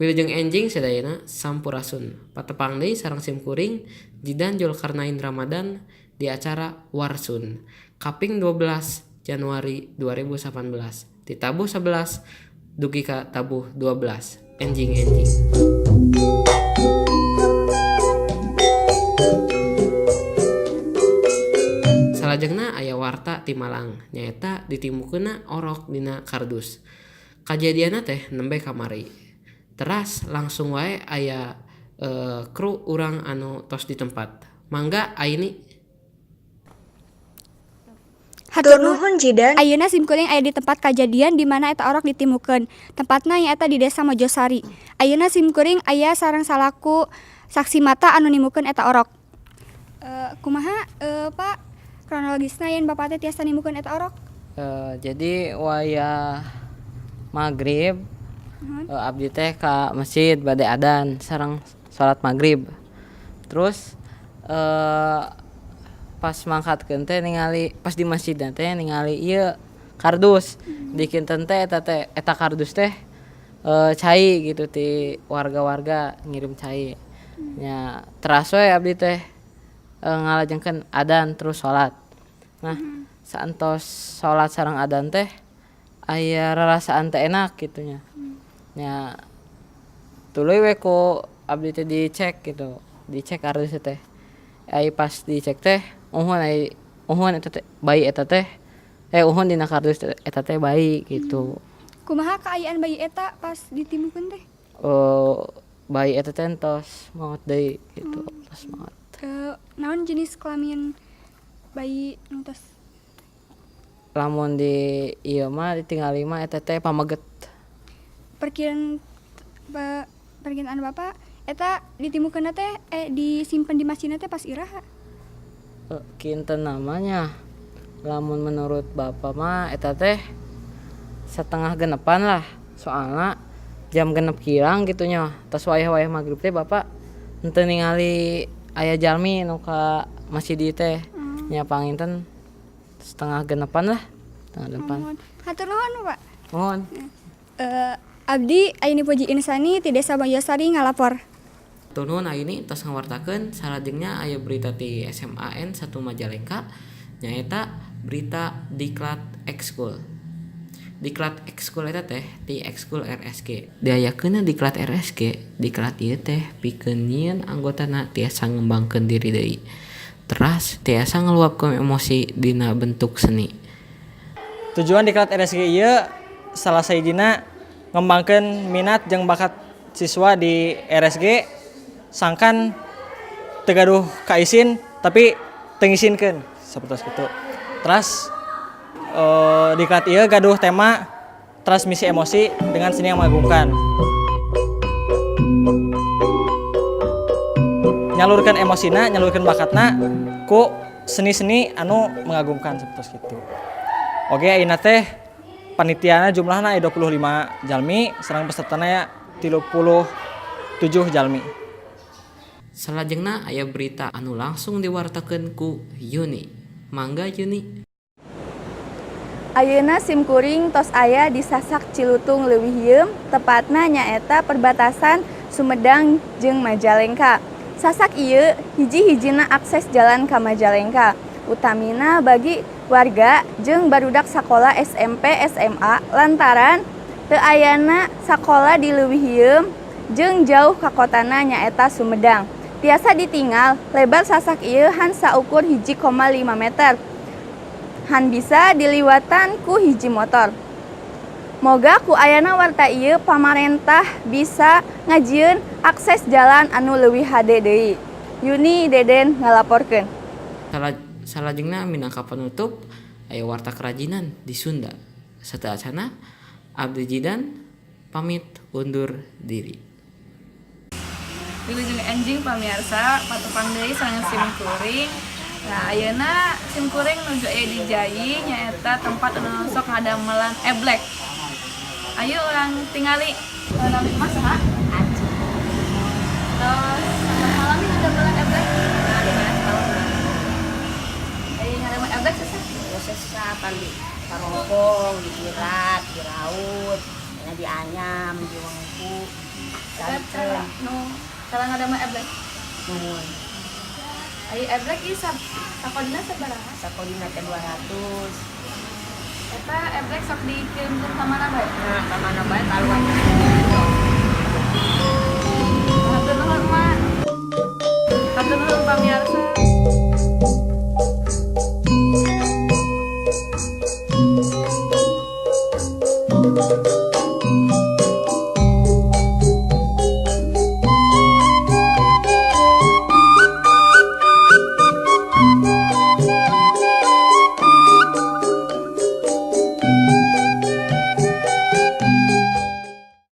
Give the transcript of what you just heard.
Wilujeng enjing sadayana, sampurasun. Patepang deui sareng simkuring Jidan Zulkarnain Ramadan di acara Warsun kaping 12 Januari 2018 di tabuh 11 dugi ka tabuh 12. Enjing-enjing. Salajengna aya warta ti Malang nyaeta ditimukeunna orok dina kardus. Kajadianna teh nembe kamari. Teras langsung wae aya kru urang anu tos di tempat. Mangga, Aini. Hatur nuhun, Jidan. Ayeuna simkuring aya di tempat kajadian di mana eta orok ditimukeun. Tempatna nyaeta di Desa Mojosari. Ayeuna simkuring aya sareng salaku saksi mata anu nimukeun eta orok. Kumaha Pak, kronologisna yen Bapak teh tiasa nimukeun eta orok? Jadi wayah maghrib abdi teh ka masjid bade adan sareng salat maghrib. Terus pas mangkatkeun teh ningali, pas di masjid teh ningali ieu kardus. Dikinten teh eta teh, eta kardus teh cai gitu, ti warga-warga ngirim cai. Nya teras we abdi teh ngalajengkeun adan terus salat. Nah, saentos salat sareng adan teh aya rarasaan teu enak kitu nya. Nya tuluy we ku abdi teh dicek gitu, dicek kardus teh. Ai pas dicek teh uhun, ai uhun eta teh bayi, eta teh uhun dina kardus eta teh bayi gitu. Kumaha kaayaan bayi eta pas ditimukeun teh? Bayi eta teh entos maot deui gitu, tos maot. Naon jenis kelamin bayi nu tos? Lamun di ieu mah ditingali mah eta teh pameget. Perkiraan Bapak eta ditimukeunna teh disimpen di masjidna teh pas iraha? Kinten namanya, lamun menurut Bapak mah eta teh setengah genepan lah, soalna jam 6 kirang gitu nya. Tos wayah-wayah maghrib teh Bapak henteu ningali aya jalmi nu ka masjid ieu teh. Nya panginten setengah genepan lah, setengah genepan. Nuhun. Hatur nuhun, Pak. Nuhun. Abdi Aini Puji Insani ti Desa Mojosari ngalapor. Hatur nuhun, Aini, tos ngawartakeun. Salajengna aya berita ti SMAN 1 Majalengka, nyaeta berita Diklat Ekskul. Diklat Ekskul eta teh ti Ekskul RSG. Diayakeunna Diklat RSG, diklat ieu teh pikeun nyieun anggotana tiasa ngembangkeun diri deui. Teras tiasa ngaluapkeun emosi dina bentuk seni. Tujuan Diklat RSG ieu salah sahijina ngembangkeun minat jeung bakat siswa di RSG sangkan teu gaduh kaisin tapi teu ngisinkeun sapertos kitu. Teras diklat ieu gaduh tema transmisi emosi dengan seni yang mengagumkan. Nyalurkan emosina, nyalurkan bakatna ku seni-seni anu mengagumkan sapertos kitu. Oke, ayeuna teh panitiana jumlahna aya 25 jalmi, sareng pesertana ya 37 jalmi. Salajengna aya berita anu langsung diwartakeun ku Yuni. Mangga, Yuni. Ayeuna simkuring tos aya di Sasak Cilutung Leuwih Hieum, tepatna nyaeta perbatasan Sumedang jeung Majalengka. Sasak ieu hiji-hijina akses jalan ka Majalengka, utamina bagi warga jeung barudak sakola SMP SMA lantaran teu ayana sakola di Leuwih Hieum jeung jauh ka kotana nyaeta Sumedang. Tiasa ditinggal lebar sasak ieu han saukur 1,5 meter. Han bisa diliwatan ku hiji motor. Moga ku ayana warta ieu pamarentah bisa ngajieun akses jalan anu leuwih hade deui. Yuni Deden ngalaporkeun. Salajengna minangka penutup aya warta kerajinan di Sunda. Sateuacanna abdi Jidan pamit undur diri. Wilujeng enjing, pamirsa, patepang deui sareng sim kuring. Nah, ayeuna sim kuring nuju aya di Jayi, nyaeta tempat anu sok ngadamelan eblek. Ayo urang tingali. Nami Mas saha? Aci. Terus salami ngadamelan eblek? Nah, ayo ngadamel eblek sesah? Sesah pan di parongkong, dijirat, diraut, dianyam, diwengku. Cara nu cara ngadamel eblek. Nuhun. Ari eblek ieu sakodina sabaraha? Sakodina teh 200. Eta eblek sok dikirimkeun ka mana bae? Nah, ka mana bae kaluar. Hatur nuhun, Mak. Hatur nuhun, pamirsa.